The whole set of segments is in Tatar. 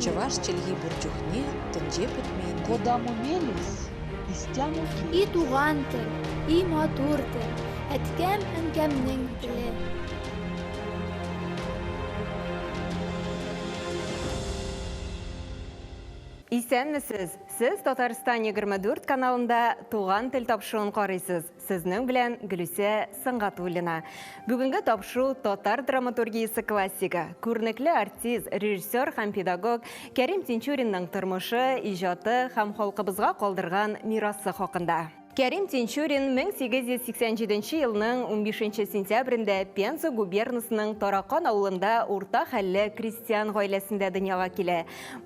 Чӑваш чӗлхи пур чухне тӗнче пӗтмен. Кодамо мелесь, истямо И туган тел, и матур тел, әткәм-әнкәмнең теле. Исәнмесез! Сез Татарстан 24 каналында Туган тел тапшыруын карыйсыз. Сезнең белән Гөлүсә Сөнгатуллина. Бүгенге тапшыру татар драматургиясе классигы, күренекле артист, режиссер һәм педагог Кәрим Тинчуринның тормышы, иҗаты һәм халкыбызга калдырган мирасы хакында. Кәрим Тинчурин 1887 елның 15 сентябрендә Пенза губернасының Таракан авылында урта хәлле крестьян гаиләсендә дөньяга килә.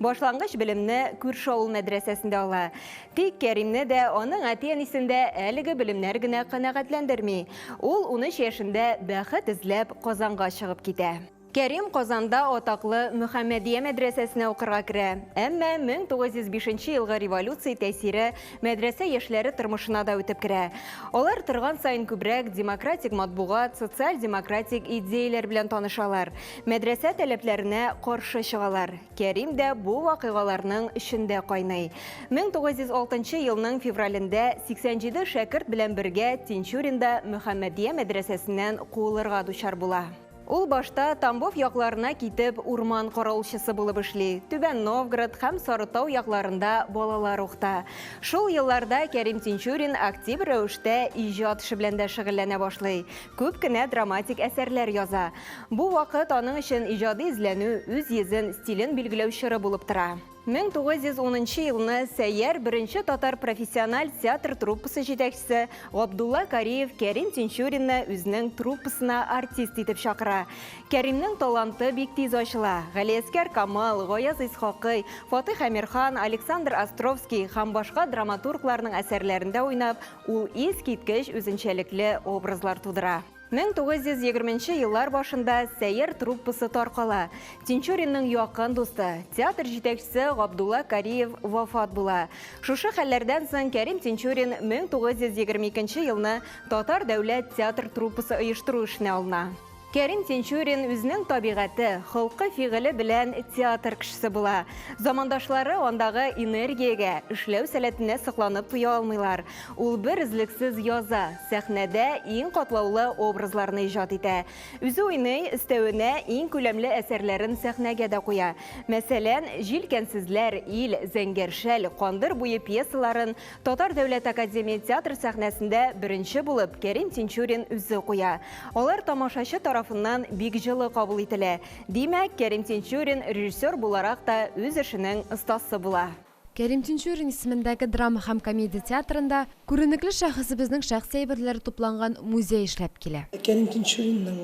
Башлангыч белемне күрше авыл мәдрәсәсендә ала. Тик Кәримне дә, аның әти-әнисен дә әлеге белемнәр генә канәгатьләндерми. Ул 13 яшендә бәхет эзләп Казанга чыгып китә. Кәрим Казанда атаклы Мөхәммәдия мәдрәсәсенә укырга керә. Әмма 1905 елгы революция тәэсире мәдрәсә яшьләре тормышына да үтеп керә. Алар торган саен күбрәк демократик матбугат, социаль-демократик идеяләр белән танышалар, мәдрәсә таләпләренә каршы чыгалар. Кәрим дә бу вакыйгаларның эчендә кайный. 1906 елның февралендә 87 шәкерт белән бергә Тинчурин да Мөхәммәдия мәдрәсәсеннән куылырга дучар була. Ул башта Тамбов якларына китеп урман каравылчысы булып эшли, Түбән Новгород һәм Сарытау якларында балалар укыта. Шул елларда Кәрим Тинчурин актив рәвештә иҗат эше белән дә шөгыльләнә башлый, күп кенә драматик әсәрләр яза. Бу вакыт аның өчен иҗади эзләнү, үз йөзен, стилен билгеләү чоры булып тора. 1910 нчы елны Сәйяр беренче татар профессиональ театр труппасы җитәкчесе Габдулла Кариев Кәрим Тинчуринны үзенең труппасына артист итеп чакыра. Кәримнең таланты бик тиз ачыла. Галиәсгар Камал, Гаяз Исхакый, Фатыйх Әмирхан, Александр Островский һәм башка драматургларның әсәрләрендә уйнап, ул искиткеч үзенчәлекле образлар тудыра. 1920 нче еллар башында Сәер труппасы таркала. Тинчуринның якын дусты, театр җитәкчесе Габдулла Кариев вафат була. Шушы хәлләрдән соң Кәрим Тинчурин 1922 елны Татар дәүләт театр труппасы оештыру эшенә алына. Кәрим Тинчурин үзенең табигате, холкы-фигыле белән театр кешесе була. Замандашлары андагы энергиягә, эшләү сәләтенә сокланып туя алмыйлар. Ул бер өзлексез яза, сәхнәдә иң катлаулы образларны иҗат итә. Үзе уйный, өстәвенә, иң күләмле әсәрләрен сәхнәгә дә куя. Мәсәлән, Җилкәнсезләр, Ил, Зәңгәр шәл, Кандыр буе пьесаларын Татар дәүләт академия театры сәхнәсендә беренче булып Кәрим Тинчурин үзе куя. Алар тамашачы тарафыннан бик җылы кабул ителә. Димәк, Кәрим Тинчурин режиссер буларак та үз эшенең остасы була. Кәрим Тинчурин исемендәге драма һәм комедия театрында күренекле шәхесебезнең шәхси әйберләре тупланган музей эшләп килә. Кәрим Тинчуринның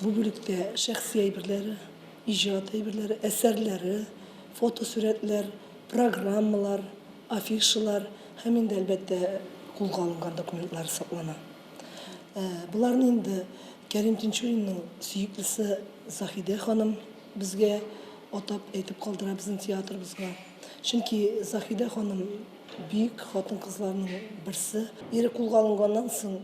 бу бүлектә шәхси әйберләре, иҗат әйберләре, әсәрләре, фотосурәтләр, программалар, афишалар һәм инде, әлбәттә, кулга алынган документлар саклана. Боларны инде Кәрим Тинчуринның сөеклесе Заһидә ханым безгә атап әйтеп калдыра, безнең театрыбызга. Чөнки Заһидә ханым бөек хатын-кызларның берсе. Ире кулга алынганнан соң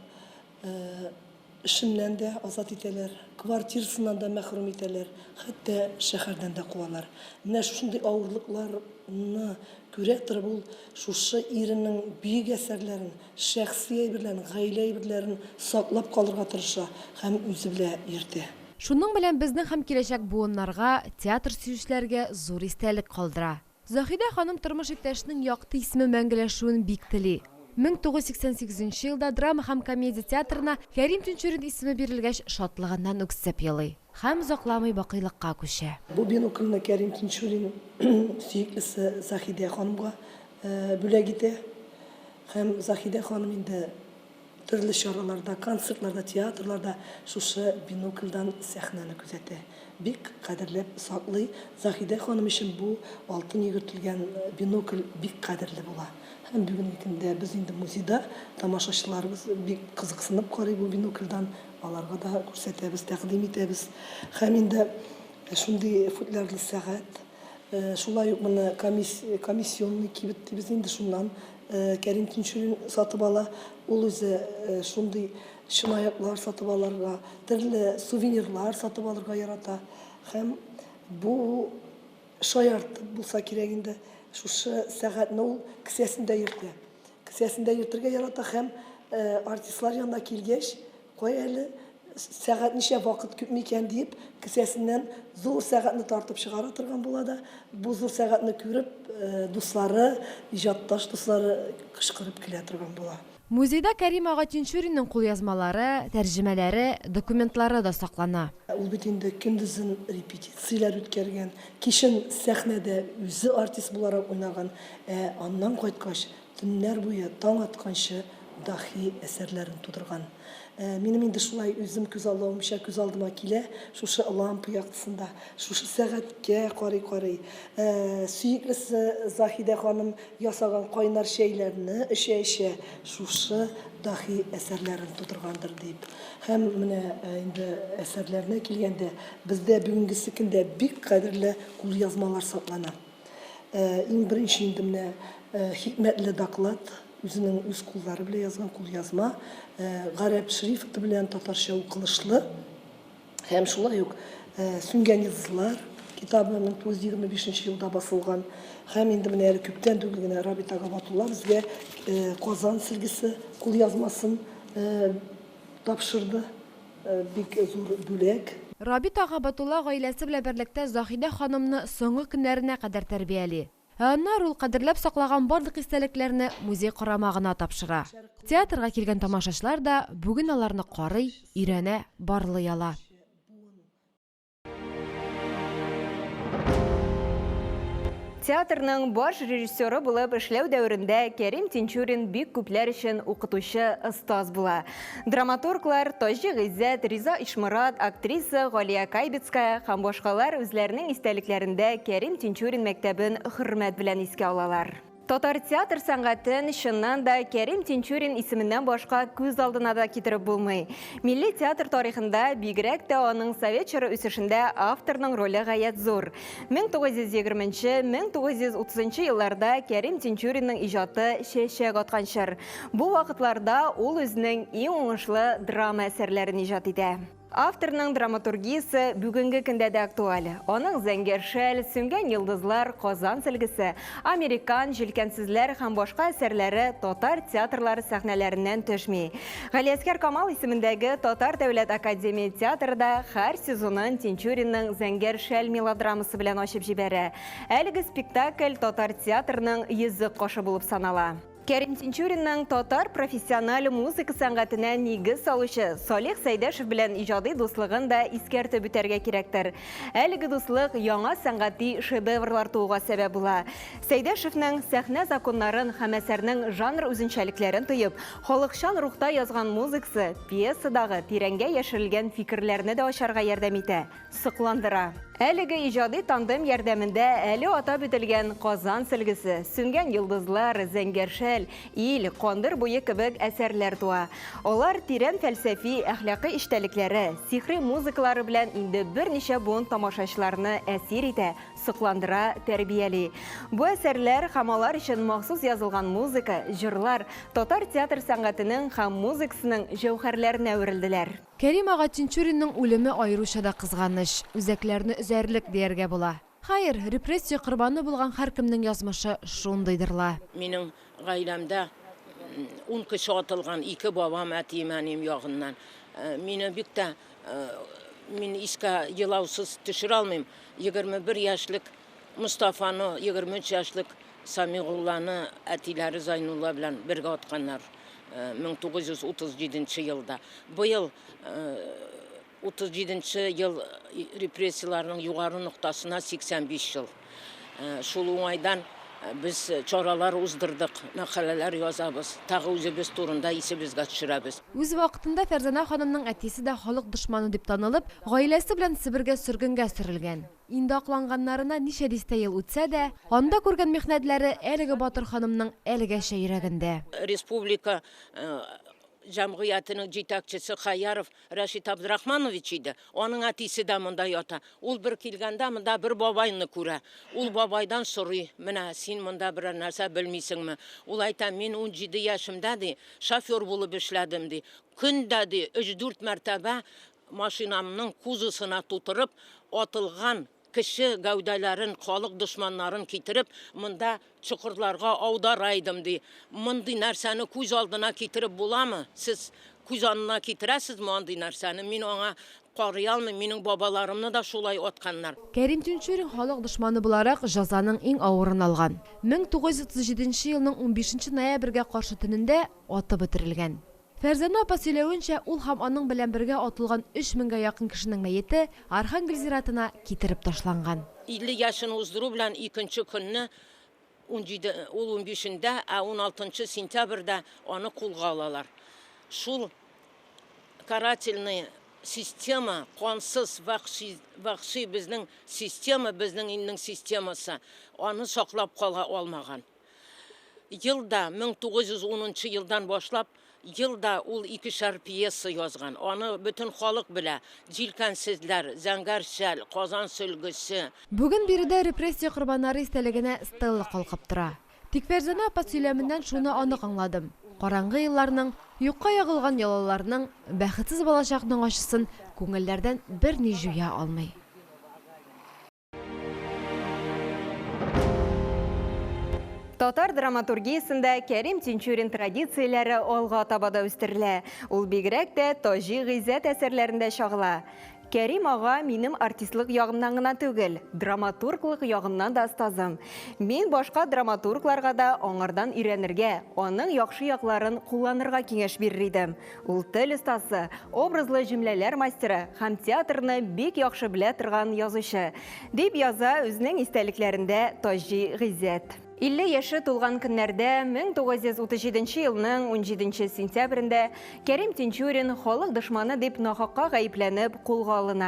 эшеннән дә азат итәләр, квартирасыннан да мәхрүм итәләр, хәтта шәһәрдән дә куалар. Менә шушындый авырлыкларны күрә торып, ул шушы иренең бөек әсәрләрен, шәхси әйберләрен, гаилә әйберләрен саклап калырга тырыша һәм үзе белә йөртә. Шуның белән безнең һәм киләчәк буыннарга, театр сөючеләргә зур истәлек калдыра. Заһидә ханым тормыш иптәшенең якты исеме мәңгеләшүен бик тели. 1988 нче елда драма һәм комедия театрына Кәрим Тинчурин исеме бирелгәч, шатлыгыннан үксеп елый. Һәм озакламый бакыйлыкка күчә. Бу бинокльне Кәрим Тинчурин сөеклесе Заһидә ханымга бүләк итә. Һәм Заһидә ханым инде төрле чараларда, концертларда, театрларда шушы бинокльдан сәхнәне күзәтә. Бик кадерләп саклый. Заһидә ханым өчен бу алтын йөгертелгән бинокль бик кадерле була. Һәм бүгенге көндә без инде музейда тамашачыларыбыз бик кызыксынып карый бу бинокльдан. Аларга да күрсәтәбез, тәкъдим итәбез. Һәм инде шундый футлярлы сәгать, шулай ук моны комиссионный кибет дибез инде, шуннан Кәрим Тинчурин сатып ала. Ул үзе шундый Чынаяклар сатып алырга, төрле сувенирлар сатып алырга ярата. Һәм бу шаяртып булса кирәк инде, шушы сәгатьне ул кесәсендә йөртә. Кесәсендә йөртергә ярата һәм артистлар янына килгәч, Кая әле, сәгать ничә, вакыт күпме икән диеп, кесәсеннән зур сәгатьне тартып чыгара торган була да, бу зур сәгатьне күреп, дуслары, иҗатташ дуслары кычкырып көлә торган була. Музейда Кәрим ага Тинчуринның кулъязмалары, тәрҗемәләре, документлары да саклана. Ул бит инде көндезен репетицияләр үткәргән, кичен сәхнәдә үзе артист буларак уйнаган, ә аннан кайткач, төннәр буе, таң атканчы даһи әсәрләрен тудырган. Минем инде шулай үзем күзаллавымча күз алдыма килә, шушы лампа яктысында, шушы сәгатькә карый-карый, сөеклесе Заһидә ханым ясаган кайнар чәйләрне эчә-эчә шушы даһи әсәрләрен тудыргандыр дип. Һәм менә инде әсәрләренә килгәндә, бездә бүгенгесе көндә бик кадерле кулъязмалар саклана. Иң беренче инде менә хикмәтле доклад, үзенең үз куллары белән язган кулъязма, гарәп шрифты белән татарча укылышлы һәм шулай ук Сүнгән йолдызлар китабы 1925 нче елда басылган. Һәм инде менә әле күптән түгел генә Рабит ага Батулла безгә Казан сөлгесе кулъязмасын тапшырды. Бик зур бүләк. Рабит ага Батулла гаиләсе белән берлектә Заһидә ханымны соңгы көннәренә кадәр тәрбияли. Ә аннары ул кадерләп саклаган барлык истәлекләрне музей карамагына тапшыра. Театрга килгән тамашачылар да бүген аларны карый, өйрәнә, барлый ала. Театрның баш режиссеры булып эшләү дәверендә Кәрим Тинчурин бик күпләр өчен укытучы, остаз була. Драматурглар Таҗи Гыйззәт, Риза Ишморат, актриса Галия Кайбицкая һәм башкалар үзләренең истәлекләрендә Кәрим Тинчурин мәктәбен хөрмәт белән искә алалар. Татар театр сәнгатен, чыннан да, Кәрим Тинчурин исеменнән башка күз алдына да китереп булмый. Милли театр тарихында, бигрәк тә аның совет чоры үсешендә авторның роле гаять зур. 1920-нче, 1930 елларда Кәрим Тинчуринның иҗаты чәчәк аткан чор. Бу вакытларда ул үзенең иң уңышлы драма әсәрләрен иҗат итә. Авторның драматургиясе бүгенге көндә дә актуаль. Аның Зәңгәр шәл, Сүнгән йолдызлар, Казан сөлгесе, Американ, Җилкәнсезләр һәм башка әсәрләре татар театрлары сәхнәләреннән төшми. Галиәсгар Камал исемендәге Татар дәүләт академия театры да һәр сезонын Тинчуринның Зәңгәр шәл мелодрамасы белән ачып җибәрә. Әлеге спектакль татар театрының йөзек кашы булып санала. Кәрим Тинчуринның татар профессиональ музыка сәнгатенә нигез салучы Салих Сәйдәшев белән иҗади дуслыгын да искәртеп үтәргә кирәктер. Әлеге дуслык яңа сәнгати шедеврлар тууга сәбәп була. Сәйдәшевнең сәхнә законнарын һәм әсәрнең жанр үзенчәлекләрен тоеп, халыкчан рухта язган музыкасы пьесадагы тирәнгә яшерелгән фикерләрне дә ачарга ярдәм итә. Сокландыра. Әлеге иҗади тандем ярдәмендә әле атап үтелгән Казан сөлгесе, Сүнгән йолдызлар, Зәңгәр шәл, Ил, Кандыр буе кебек әсәрләр туа. Алар тирән фәлсәфи, әхлакый эчтәлекләре, сихри музыкалары белән инде берничә буын тамашачыларны әсир итә, сокландыра, тәрбияли. Бу әсәрләр һәм алар өчен махсус язылган музыка, җырлар татар театр сәнгатенең һәм музыкасының җәүһәрләренә әверелделәр. Кәрим ага Тинчуринның үлеме аеруча да кызганыч, үзәкләрне өзәрлек дияргә була. Хәер, репрессия корбаны булган һәркемнең язмышы шундыйдыр ла. Минем гаиләмдә ун кеше атылган, ике бабам, әтием, әнием ягыннан. Мине бик тә, мин искә елаусыз төшерә алмыйм, 21 яшьлек Мостафаны, 23 яшьлек Самигулланы әтиләре Зайнулла белән бергә атканнар 1937 нче елда. Быел 37 нче ел репрессияләрнең югары ноктасына 85 ел. Шул уңайдан без чаралар уздырдык, мәкаләләр язабыз, тагы үзебез турында исебезгә төшерәбез. Үз вакытында Фәрзәнә ханымның әтисе дә халык дошманы дип танылып, гаиләсе белән Себергә сөргенгә сөрелгән. Инде акланганнарына ничә дистә ел үтсә дә, анда күргән михнәтләре әлеге батыр ханымның әлегәчә йөрәгендә. Республика җәмгыятенең җитәкчесе Хаяров Рәшит Абдрахманович иде. Аның әтисе дә монда ята. Ул бер килгәндә монда бер бабайны күрә. Ул бабайдан сорый, менә син монда берәр нәрсә белмисеңме? Ул әйтә, мин 17 яшемдә, ди, шофер булып эшләдем, ди. Көн дә, ди, өч-дүрт мәртәбә машинамның кузовына тутырып атылган кеше гәүдәләрен, халык дошманнарын китереп, монда чокырларга аудара идем, ди. Мондый нәрсәне күз алдына китереп буламы? Сез күз алдына китерәсезме андый нәрсәне? Мин аңа карый алмыйм, минем бабаларымны да шулай атканнар. Кәрим Тинчурин халык дошманы буларак җазаның иң авырын алган. 1937 елның унбишенче ноябрьгә каршы төнендә атып үтерелгән. Фәрзәнә апа сөйләвенчә, ул һәм аның белән бергә атылган өч меңгә якын кешенең мәете Архангель зиратына китереп ташланган. 50 яшен уздыру белән икенче көнне, 17, ул унбишендә, ә уналтынчы сентябрьдә аны кулга алалар. Шул карательный система, кансыз, вәхши, вәхши безнең система, безнең илнең системасы аны саклап кала алмаган. Ел да, 1910 нчы елдан башлап, ел да ул икешәр пьеса язган. Аны бөтен халык белә. Җилкәнсезләр, Зәңгәр шәл, Казан сөлгесе. Бүген биредә репрессия корбаннары истәлегенә стелла калкып тора. Тик Фәрзәнә апа сөйләменнән шуны анык аңладым, караңгы елларның, юкка ягылган ялаларның, бәхетсез балачакның ачысын күңелләрдән берни җуя алмый. Татар драматургиясендә Кәрим Тинчурин традицияләре алга таба да үстерелә. Ул бигрәк тә Таҗи Гыйззәт әсәрләрендә чагыла. Кәрим ага минем артистлык ягымнан гына түгел, драматурглык ягымнан да остазым. Мин башка драматургларга да аңардан өйрәнергә, аның яхшы якларын кулланырга киңәш бирер идем. Ул тел остасы, образлы җөмләләр мастеры һәм театрны бик яхшы белә торган язучы, дип яза үзенең истәлекләрендә Таҗи Гыйззәт. 50 яше тулган көннәрдә, 1937 елның 17 сентябрендә Кәрим Тинчурин халык дошманы дип нахакка гаепләнеп кулга алына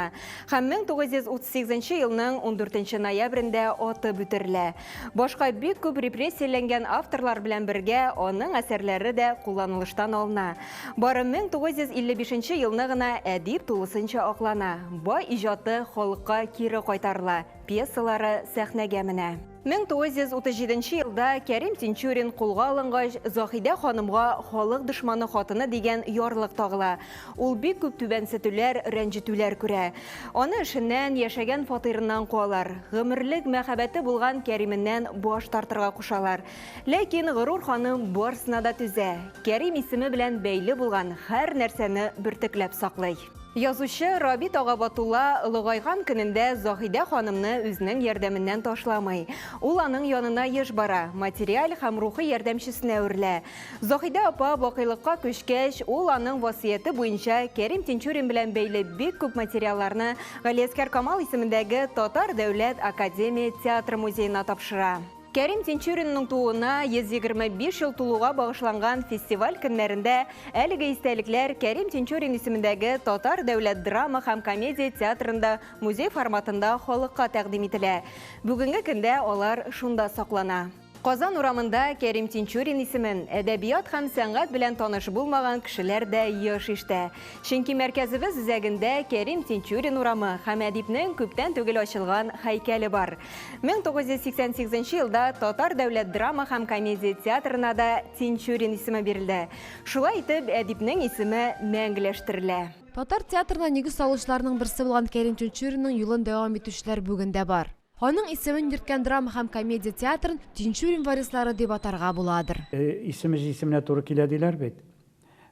һәм 1938 елның 14 ноябрендә атып үтерелә. Башка бик күп репрессияләнгән авторлар белән бергә аның әсәрләре дә кулланылыштан алына. Бары 1955 елны гына әдип тулысынча аклана, бай иҗаты халыкка кире кайтарыла, пьесалары сәхнәгә менә. 1937 елда Кәрим Тинчурин кулга алынгач, Заһидә ханымга халык дошманы хатыны дигән ярлык тагыла. Ул бик күп түбәнсетүләр, рәнҗетүләр күрә. Аны эшеннән, яшәгән фатирыннан куалар. Гомерлек мәхәббәте булган Кәрименнән баш тартырга кушалар. Ләкин горур ханым барысына да түзә. Кәрим исеме белән бәйле булган һәр нәрсәне бөртекләп саклый. Язучы Рабит ага Батулла олыгайган көнендә Заһидә ханымны үзенең ярдәменнән ташламый. Ул аның янына еш бара, материаль һәм рухи ярдәмчесенә әверелә. Заһидә апа бакыйлыкка күчкәч, ул аның васыяте буенча Кәрим Тинчурин белән бәйле бик күп материалларны Галиәсгар Камал исемендәге Татар дәүләт академия театры музеена тапшыра. Кәрим Тинчуринның тууына 125 ел тулуга багышланган фестиваль көннәрендә әлеге истәлекләр Кәрим Тинчурин исемендәге Татар дәүләт драма һәм комедия театрында музей форматында халыкка тәкъдим ителә. Бүгенге көндә алар шунда саклана. Казан урамында Кәрим Тинчурин исемен әдәбият һәм сәнгать белән таныш булмаган кешеләр дә еш ишетә. Чөнки мәркәзебез үзәгендә Кәрим Тинчурин урамы һәм әдипнең күптән түгел ачылган һәйкәле бар. 1988 елда Татар дәүләт драма һәм комедия театрына да Тинчурин исеме бирелде. Шулай итеп, әдипнең исеме мәңгеләштерелә. Татар театрына нигез салучыларның берсе булган Кәрим Тинчуринның юлын дәвам итүчеләр бүген дә бар. Аның исемен йөрткән драма һәм комедия театрын Тинчурин варислары дип атарга буладыр. Исеме җисеменә туры килә диләр бит.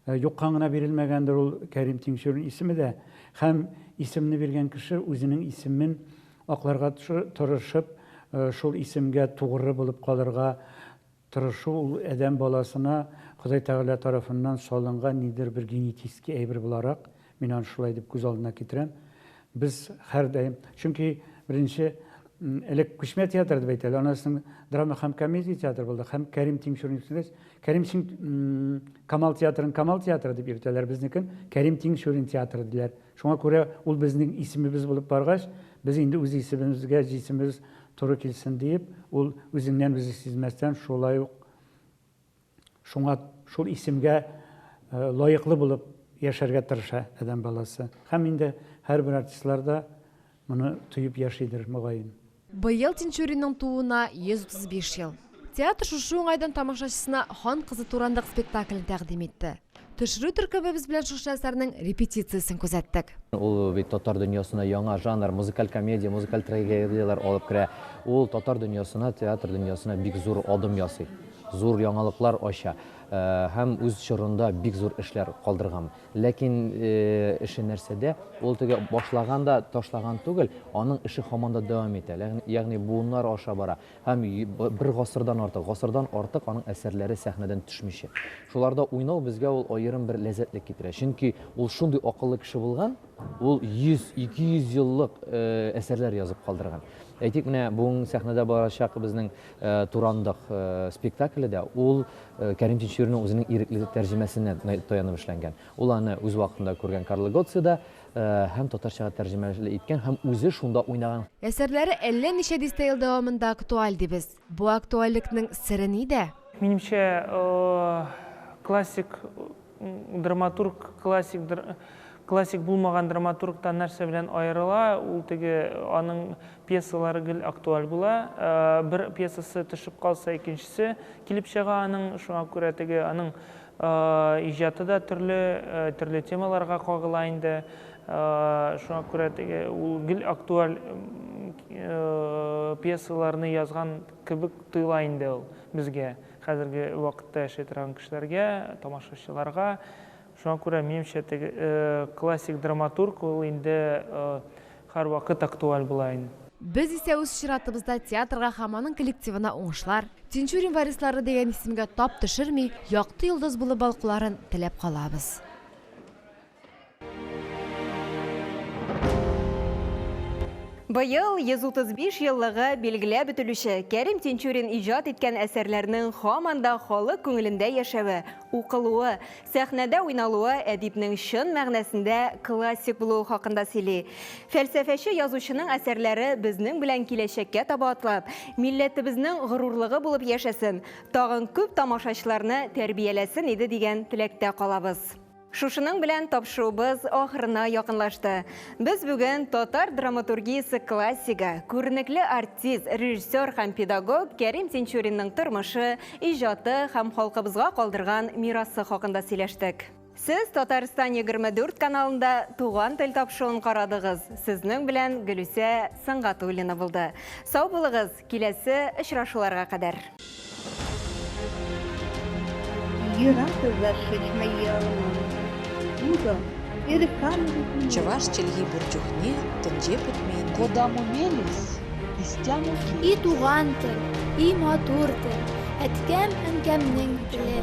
Юкка гына бирелмәгәндер ул Кәрим Тинчурин исеме дә. Һәм исемне биргән кеше үзенең исемен акларга тырышып, шул исемгә тугры булып калырга Тырышу ул адәм баласына Ходай Тәгалә тарафыннан салынган ниндидер бер генетический әйбер буларак, мин аны шулай дип күз алдына китерәм. Без һәрдаим, чөнки беренче элек күчмә театр дип әйтәләр, аннан соң драма һәм комедия театры булды, һәм Кәрим Тинчурин исемле, Кәрим Тин, Камал театрын Камал театры дип йөртәләр, безнекен Кәрим Тинчурин театры диләр. Шуңа күрә ул безнең исемебез булып баргач, без инде үз исемебезгә җисемебез туры килсен диеп, ул үзеннән-үзе сизмәстән шулай ук шуңа шул исемгә лаеклы булып яшәргә тырыша адәм баласы. Һәм инде һәрбер артистлар да моны тоеп яшидер, мөгаен. Быел Тинчуринның тууына 135 ел. Театр шушы уңайдан тамашачысына Хан кызы Турандык спектаклен тәкъдим итте. Төшерү төркемебез белән шушы әсәрнең репетициясен күзәттек. Ул бит татар дөньясына яңа жанр, музыкаль комедия, музыкаль трагедияләр алып керә. Ул татар дөньясына, театр дөньясына бик зур адым ясый, зур яңалыклар ача һәм үз чорында бик зур эшләр калдырган. Ләкин эше нәрсәдә? Ул теге башлаган да ташлаган түгел, аның эше һаман да дәвам итә. Ягъни буыннар аша бара. Һәм бер гасырдан артык, гасырдан артык аның әсәрләре сәхнәдән төшмичә. Шуларда уйнау безгә ул аерым бер ләззәтлек китерә. Чөнки ул шундый акыллы кеше булган, ул 100, 200 еллык әсәрләр язып калдырган. Әйтик, менә бүген сәхнәдә барачак безнең Турандык спектакле дә ул Кәрим Тинчуринның үзенең ирекле тәрҗемәсенә таянып эшләнгән. Ул аны үз вакытында күргән Карло Гоцци да һәм татарчага тәрҗемә иткән һәм үзе шунда уйнаган. Әсәрләре әллә ничә дистә ел дәвамында актуаль дибез. Бу актуальлекнең сере нидә? Минемчә, классик драматург классик классик булмаган драматургтан нәрсә белән аерыла, ул теге аның пьесалары гел актуаль була. Бер пьесасы төшеп калса, икенчесе килеп чыга аның. Шуңа күрә теге аның иҗаты да төрле төрле темаларга кагыла инде. Шуңа күрә теге ул гел актуаль пьесаларны язган кебек тоела инде ул безгә. Хәзерге вакытта яши торган кешеләргә, тамашачыларга. Шуңа күрә, минемчә, теге классик драматург ул инде һәрвакыт актуаль була инде. Без исә үз чиратыбызда театрга һәм аның коллективына уңышлар, Тинчурин варислары дигән исемгә тап төшерми, якты йолдыз булып балкуларын теләп калабыз. Быел 135 еллыгы билгеләп үтелүче Кәрим Тинчурин иҗат иткән әсәрләрнең һаман да халык күңелендә яшәве, укылуы, сәхнәдә уйналуы әдипнең чын мәгънәсендә классик булуы хакында сөйли. Фәлсәфәче язучының әсәрләре безнең белән киләчәккә таба атлап, милләтебезнең горурлыгы булып яшәсен, тагын күп тамашачыларны тәрбияләсен иде дигән теләктә калабыз. Шушының белән тапшыруыбыз ахырына якынлашты. Без бүген татар драматургиясе классигы, күренекле артист, режиссер һәм педагог Кәрим Тинчуринның тормышы, иҗаты һәм халкыбызга калдырган мирасы хакында сөйләштек. Сез Татарстан 24 каналында Туган тел тапшыруын карадыгыз. Сезнең белән Гөлүсә Сөнгатуллина булды. Сау булыгыз, киләсе очрашуларга кадәр. Чӑваш чӗлхи пур чухне тӗнче пӗтмен. Кодамо мелесь, истямо И туган тел, и матур тел, әткәм-әнкәмнең теле.